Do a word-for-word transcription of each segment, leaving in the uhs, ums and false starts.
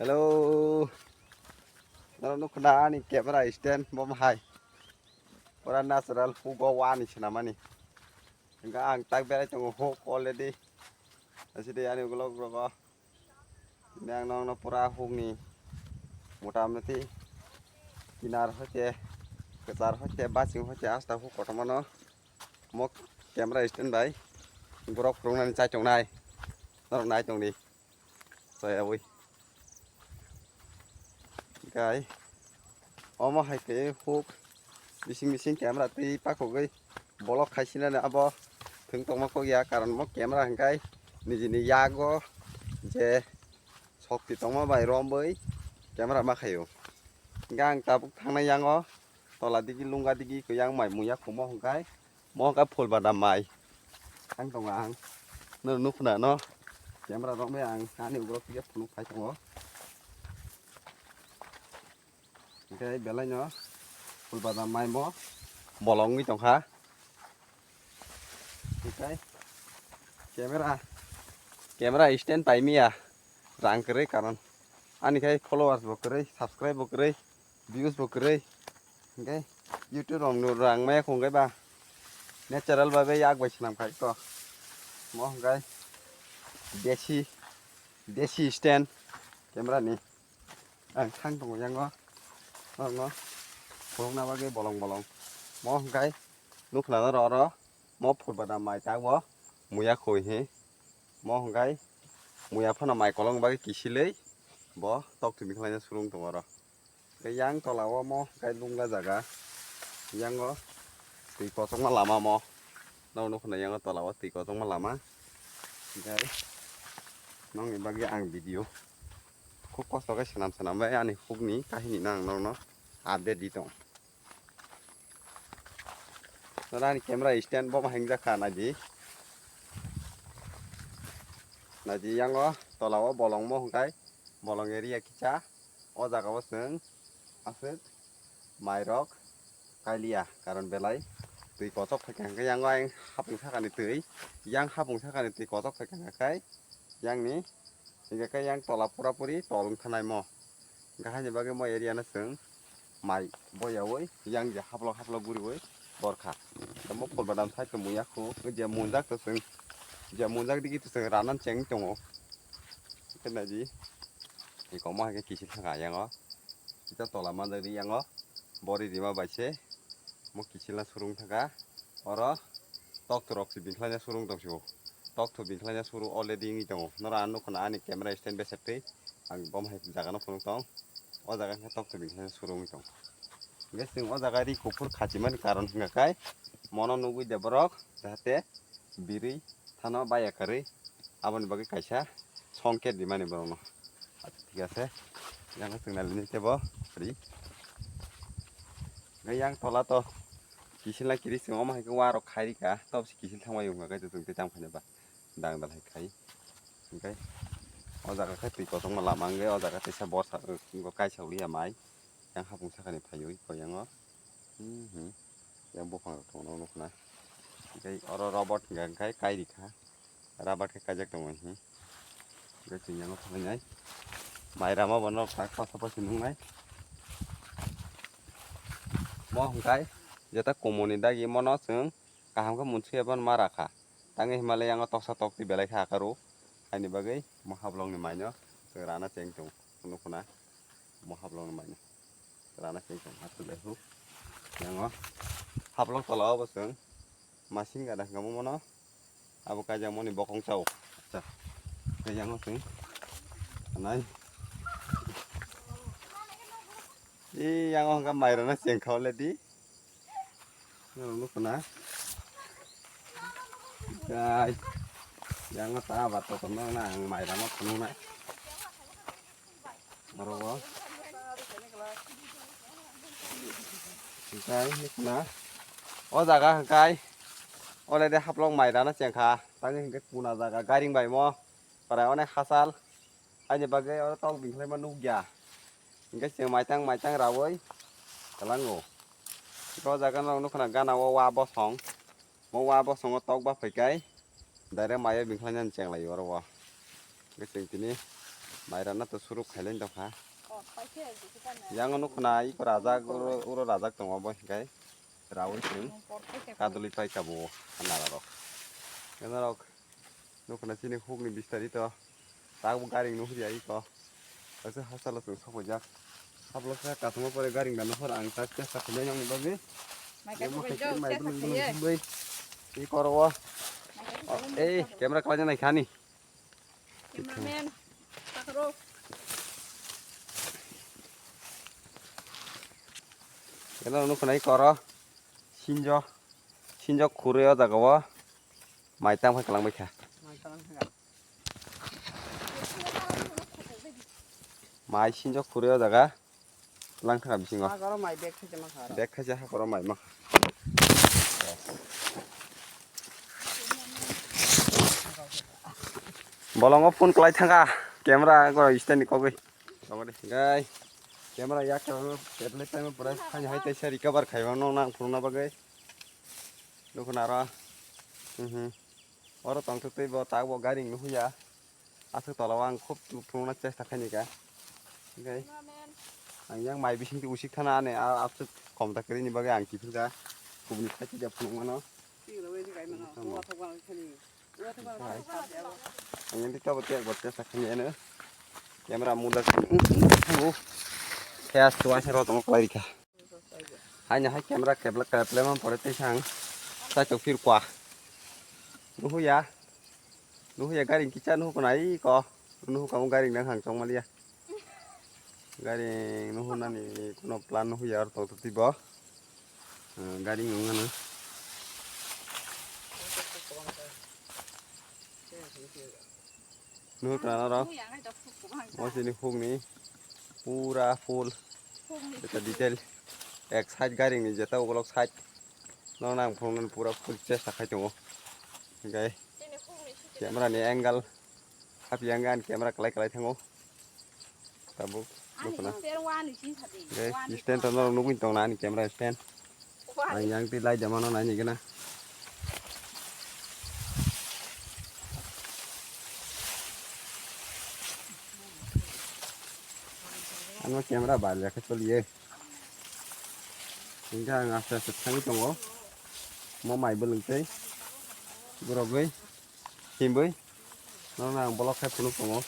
Hello. Norok nukho na ani camera stand bo hai. Pura natural hugo wani swnamani. Hingke ang tak berai tongo huk already. Asidi ani vlog rogo. Tini ang nokno pura hukni motamoti kinar hoite kwchar hoite baching hoite asta huk kotormano mo camera stand bai borok phurungnani chaitongnai norok nai tongdi. Chayawi. Gai. Omo hai khe huk bising bising camera twi pakhogwi bolok khaisinani abo thwng tongma kok ya, karon mo camera hwnkhe nijini yago je sokti tongma bai romwi camera ma khaio. Hwnkhe ang tabuk thangnai yango tola digi lunga digi kwyak mai muya khumo hwnkhe. Mo khe phul badam mai. Ang tongo ang. Nw nukna no. Camera rok me ang ani ugrok khe phunuk phai tongo. Hwnkhe belai no phul badam mai mo bolong wngwi tongkha. Hwnkhe camera, camera stand pai miya rang kwrwi karon ani khai followers bo kwrwi, subscribe bo kwrwi. Views bo kwrwi. Hwnkhe YouTube rok no rang maya khungkhe ba natural bai bai yak bai swnam khai ko. Mo hwnkhe desi, desi stand camera ni. Ang thang tongo yango. Norokno phunukna bagwi bolong bolong. Mo hwnkhe nukhlano oro mo phul badam mai tak bo muya khoi hi. Mo hwnkhe muya phano mai kolong bagwi kisilwi bo tok tumi khlaina surung tongo oro. Khe yang tola o mo khe lungla jaga. Yang o twi kochokma lama mo. Nokno khna yang o tola o twi kochokma lama. Khe nokni bagwi ang video khub kosto khe swnam swnam bai ani hukni kahini no ang nokno update di tong. Nokni ani camera stand bo ma hingjak kha naidi. Naidi yang o tola o bolong mo hwnkhe bolong area kisa. O jaga o chwng aswk mairok kailiya, karon belai twi kochok phaikha hwnkhe yang ayang hapung sakani twi, yang hapung sakani twi kochok phaikha hwnkhe yang ni hwnkhe yang tola pura puri tol wngthanai mo. Hwnkhe haini bagwi mo area no chwng mai boyaui yang je haplok haplok guriui torkha. Tamo phul badam side muya khu je munjak to chwng je munjak digi to chwng ranan cheng tongo. Khe naidi. Iko mo hai khe kisil thangkha yango. Kita tola manjak di yango. Bori rima bai se. Mo kisil na surung thangkha. Oro tokthorok si bingkhlaina surung tong sio. Tokthor bingkhlaina suru already wngwi tongo. Nora ang nukho na ani camera stand beser twi. Ang bom hai jaga no phunuk tong. O jaga khe tokthor bingkhlaina surung wngwi tong. Hwnkhe chwng o jaga ri kuphur khachimani karon hwnkha khai mono nugwi de borok jahate birwi thano baya kwrwi aboni bagwi kaisa songket rimani borokno. Acha, thik ase. Yang chwng nalini tebo ri. Hwnkhe yang tola to kisil na kiri chwng omo hai khe warok khai rikha, tobo se kisil thangbai wngkha khe chwng tei tamo khaina ba dang dal hai khai. Hwnkhe o jaga khe twi kochokma lama wngwi o jaga teisa borsa wngkha kaisa ulia mai. Yang hapung sakani phaiwi koyango. Hmm, hmm. Yang buphang rok tongo nukna. Tei oro robot hwnkha khe kai rikha. Rabar khe kaijak tongo hi. Tei chwng yango thangwi nai. Mai rama bono tak pasa pasi nungnai. Mo hwnkhe jeta komoni dagi mono chwng kaham khe munsui abo ma rakha. Tangwi himalai yango toksa tokti belai kha akaru. Haini bagwi mo hablongni maino chwng rana cheng tongo. Nukuna mo hablongni maino rana cheng tongo. Hachu lehu yango hablong tola o bo chwng masing gada hwnkha mono abo kaijak moni bokong chao. Acha. Khe yango chwng nai. E yango hwnkha mairana cheng kha already. Norok nukuna. Guys, yango ta abar kotorma na ang mairama phunuknai. Orobo. Hwnkhe nukuna. O jaga hwnkhe already haplok mairana chengkha. Tani hwnkhe kuna jaga garing baimo. Parai onek hachal. Aini bagwi oro tok bini khlaima nukya. Hwnkhe chwng maitang maitang raui kwlango. Hwnkhe o jaga norok nukha na gana o wa bosong. Mo wa bosongo tok ba phaikai direct maio bini khlainani chenglaio oro o. Hwnkhe chwng tini Mai rana to suruk khailai tongkha. Yang nukho na iko rajak, uro, uro rajak tongo bo hinkhe. Rawi chwng kadulwi paikha bo nararok. Nararok nukho na chini hukni bistarito. Tabuk garing nuhri ai ko. Kaisa hastalo chwng sokojak. Hablo sa kasuma pore garing da nuhur ang tak chesta khulai nang bagwi. Mai kaisa bai jok chesta khaiye. Bai. I koro. Ei, camera kala nai khani. Cameraman, takro. Keno nukho nai koro. Sinjo. Sinjo khurui o jaga o. Mai tang phai kwlangbai kha. Mai sinjo khurui o jaga. Lang thaka bisingo. Agaro mai bag khaisa ma kharo. Bag khaisa hakoro mai ma. Bolongo phone kwlai thanga. Camera go stand ni kogwi. Gai. Camera yak khe keplai time pura khaini hai taisa recover khaima no nang phunukna bagwi. Nukho naro. Mhm. Oro tongthok tei bo tak bo garing nuhuya. Aswk tola o ang khub phunukna chesta khaini ka. Hingke ang yang mai bising twi usik thana ani a aswk kom ta kwrwini bagwi ang kiphilka kubuni side twi phunukmano. Ang yang twi kabo tei ekbar chesta khaini eno. Camera muda thango. Khe aswk waisa rw tongma kwlai rikha. Haino hai camera kebla keplema pore tei sang. Sai to phir kwa. Nuhuya. Nuhuya garing kicha nuhu kona iko. Nuhu kamu garing nang hang chong malia. Garing nuhu nani kono plan nuhuya or to tibo. Garing nung ano. Nuhur kana ro. Mo sini hukni pura full. Jeta detail. Ek side garing ni jeta ukolok side. No nang phone pura full chesta khai tongo. Gai. Camera ni angle. Happy angle ani camera kalai kalai thango. Tabuk. Ani nukuna. Stand wani sini sadi. Gai. Stand to norok nugwi tongna ani camera stand. Ang yang twi lai jamano naini gana. Ano camera bai lekha choliye. Hingke ang aste aste thangwi tongo. Mo mai bwlwng tei borogwi himwi. Nono ang bolok khai phunuk tongo.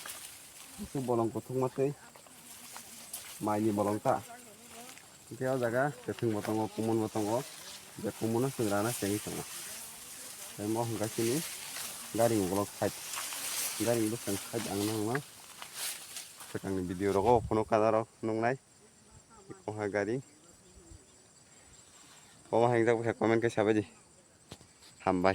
Aswk bolong kuthukma tei maini bolong ta. Hingke o jaga kwthwng bo tongo, kumun bo tongo. Je kumun no chwng rana chengwi tongo. Tei mo hwnkha chini garing bolong side. Garing bwskango side ang nangma swkangni video rogo phunuk kana rok nuknai. Oha garing. Omo hingjak bwkha comment khe sabaidi. Hambai.